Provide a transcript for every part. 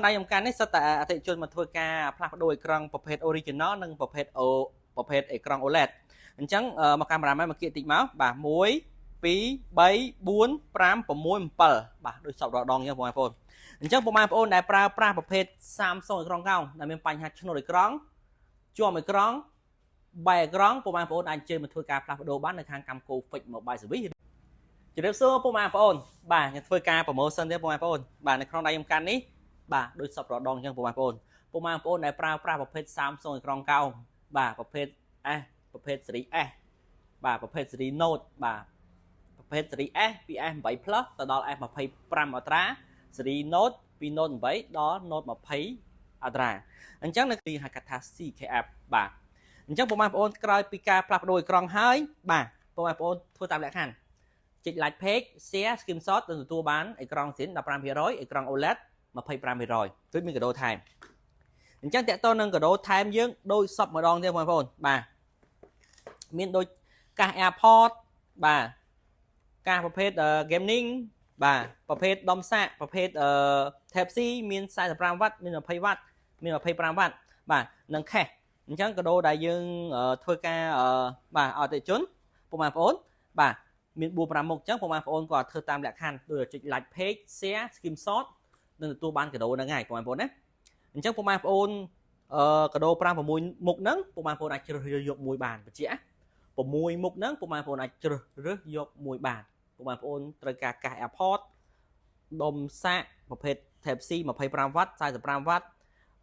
ដៃខ្ញុំកាន់នេះសិតតែអតិថិជនមកធ្វើការផ្លាស់ប្ដូរអេក្រង់ប្រភេទ original និងប្រភេទ O ប្រភេទអេក្រង់ OLED អញ្ចឹងមកកាមេរ៉ាមែនមកគៀកតិចមកបាទ1 2 3 4 5 6 7បាទដូចសពរដងអញ្ចឹងបងប្អូនអញ្ចឹងបងប្អូនដែលប្រើប្រាស់ប្រភេទ Samsung អេក្រង់កោងដែលមានបញ្ហាឆ្នូតអេក្រង់ជាប់អេក្រង់បែកអេក្រង់បងប្អូនអាចអញ្ជើញមកធ្វើការផ្លាស់ប្ដូរបាននៅខាងកម្មគោ Fix Mobile Service ជម្រាបសួរពុកម៉ែបងប្អូនបាទខ្ញុំធ្វើការ promotion ទេពុកម៉ែបងប្អូនបាទនៅក្នុងដៃខ្ញុំកាន់នេះបាទដូចសពរដងអញ្ចឹងពុកម៉ែបងប្អូនពុកម៉ែបងប្អូនដែលប្រើប្រាស់ប្រភេទ Samsung អេក្រង់កោងបាទប្រភេទ S ប្រភេទ Series S បាទប្រភេទ Series Note បាទប្រភេទ Series S ពី S8 Plus ទៅដល់ S25 Ultra Series Note ពី Note 8ដល់ Note 20 Ultra អញ្ចឹងនៅទីហៅកាត់ថា CKF បាទអញ្ចឹងពុកម៉ែបងប្អូនក្រោយពីការផ្លាស់ប្ដូរអេក្រង់ហើយបាទពុកម៉ែបងប្អូនធ្វើតាមលក្ខខណ្ឌចុច like page share screenshot និងទទួលបានអេក្រង់ស៊ីន 15% អេក្រង់ OLED 25% គឺមានកាដូថែមអញ្ចឹងតកតនឹងកាដូថែមយើងដូចសពម្ដងទេបងប្អូនបាទមានដូចកាស AirPod បាទកាសប្រភេទ gaming បាទប្រភេទដុំសាកប្រភេទ Type C មាន45វ៉ាត់មាន20វ៉ាត់មាន25វ៉ាត់បាទនិង cash អញ្ចឹងកាដូដែលយើងធ្វើការបាទអតិថិជនពុកម៉ែបងប្អូនបាទមាន4 5មុខអញ្ចឹងពុកម៉ែបងប្អូនក៏ធ្វើតាមលក្ខខណ្ឌដូចចុច like page share screenshot នឹងទទួលបានកាដូហ្នឹងហើយពុកម៉ែបងប្អូនណាអញ្ចឹងពុកម៉ែបងប្អូនកាដូ5 6មុខហ្នឹងពុកម៉ែបងប្អូនអាចជ្រើសរើសយកមួយបានបញ្ជាក់6មុខហ្នឹងពុកម៉ែបងប្អូនអាចជ្រើសរើសយកមួយបានពុកម៉ែបងប្អូនត្រូវការកាស AirPod ដុំសាកប្រភេទ Type C 25វ៉ាត់45វ៉ាត់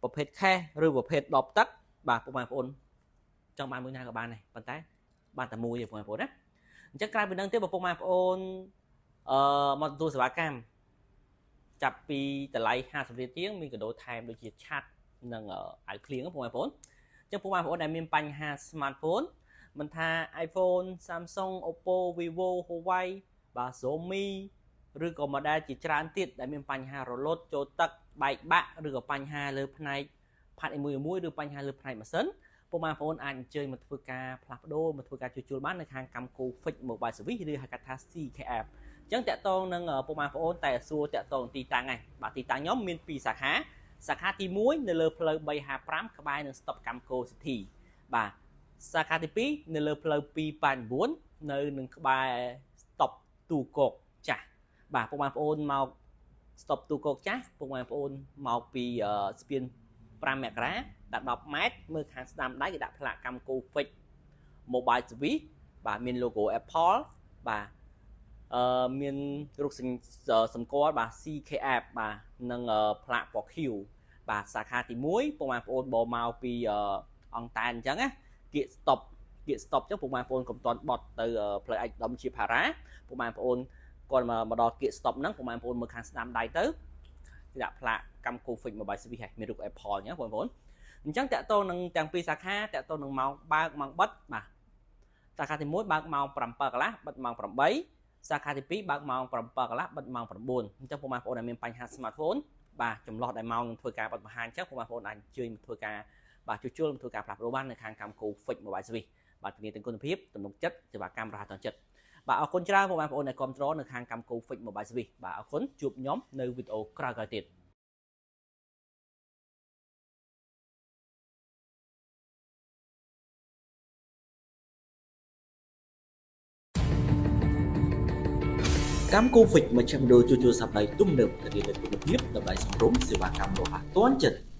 ប្រភេទ cash ឬប្រភេទដបទឹកបាទពុកម៉ែបងប្អូនចង់បានមួយណាក៏បានដែរប៉ុន្តែបានតែមួយទេពុកម៉ែបងប្អូនណាអញ្ចឹងក្រៅពីនឹងទៀតពុកម៉ែបងប្អូនមកទទួលសេវាកម្មចាប់ពីតម្លៃ50រៀលជាងមានកាដូថែមដូចជាឆាត់និងអាវភ្លៀងពុកម៉ែបងប្អូនអញ្ចឹងពុកម៉ែបងប្អូនដែលមានបញ្ហា smartphone មិនថា iPhone Samsung Oppo Vivo Huawei បាទ Xiaomi ឬក៏ model ជាច្រើនទៀតដែលមានបញ្ហារលត់ចូលទឹកបែកបាក់ឬក៏បញ្ហាលើផ្នែកផាត់មួយឬបញ្ហាលើផ្នែកម៉ាស៊ីនពុកម៉ែបងប្អូនអាចអញ្ជើញមកធ្វើការផ្លាស់ប្ដូរមកធ្វើការជួសជុលបាននៅខាងកម្មគោ Fix Mobile Service ឬហៅកាត់ថា CKF អញ្ចឹងតាក់ទងនឹងពុកម៉ែបងប្អូនតែសួរតាក់ទងទីតាំងហ្នឹងបាទទីតាំងខ្ញុំមាន2សាខាសាខាទី1នៅលើផ្លូវ355ក្បែរនឹងស្តុបកម្មគោ City បាទសាខាទី2នៅលើផ្លូវ289នៅនឹងក្បែរស្តុបទូកកចាស់បាទពុកម៉ែបងប្អូនមកស្តុបទូកកចាស់ពុកម៉ែបងប្អូនមកពីស្ពាន5មករាដាក់10ម៉ែត្រមើលខាងស្ដាំដៃគេដាក់ផ្លាកកម្មគោ Fix Mobile Service បាទមាន logo Apple បាទមានរូបសម្គាល់បាទ CKF បាទនិងផ្លាកពណ៌ខៀវបាទសាខាទី1ពុកម៉ែបងប្អូនបមកពីអង្គតែនអញ្ចឹងណាគៀកស្តុបគៀកស្តុបអញ្ចឹងពុកម៉ែបងប្អូនកុំតន់បត់ទៅផ្លូវឯកឧត្តមជាផារ៉ាពុកម៉ែបងប្អូនគាត់មកដល់គៀកស្តុបហ្នឹងពុកម៉ែបងប្អូនមើលខាងស្ដាំដៃទៅគេដាក់ផ្លាកកម្មគោ Fix Mobile Service ហើយមានរូប Apple អញ្ចឹងបងប្អូនអញ្ចឹងតាក់ទងនឹងទាំងពីរសាខាតាក់ទងនឹងម៉ោងបើកម៉ោងបិទបាទសាខាទី1បើកម៉ោង7កន្លះបិទម៉ោង8សាខាទី2បើកម៉ោង7កន្លះបិទម៉ោង9អញ្ចឹងពុកម៉ែបងប្អូនដែលមានបញ្ហា smartphone បាទចម្លោះដែលម៉ោងធ្វើការបិទបង្ហាញអញ្ចឹងពុកម៉ែបងប្អូនអាចអញ្ជើញមកធ្វើការបាទជួសជុលធ្វើការផ្លាស់ប្ដូរបាននៅខាងកម្មគោ Fix Mobile Service បាទធានាទាំងគុណភាពទំនុកចិត្តសេវាកម្មរហ័សទាន់ចិត្តបាទអរគុណច្រើនពុកម៉ែបងប្អូនដែលគាំទ្រនៅខាងកម្មគោ Fix Mobile Service បាទអរគុណជួបខ្ញុំនៅវីដេអូក្រោយៗទៀតកម្មគោ Fix មជ្ឈមណ្ឌលជួសជុលសព្វដៃទំនើបធានានូវគុណភាពតម្លៃសមរម្យសេវាកម្មរហ័សទាន់ចិត្ត។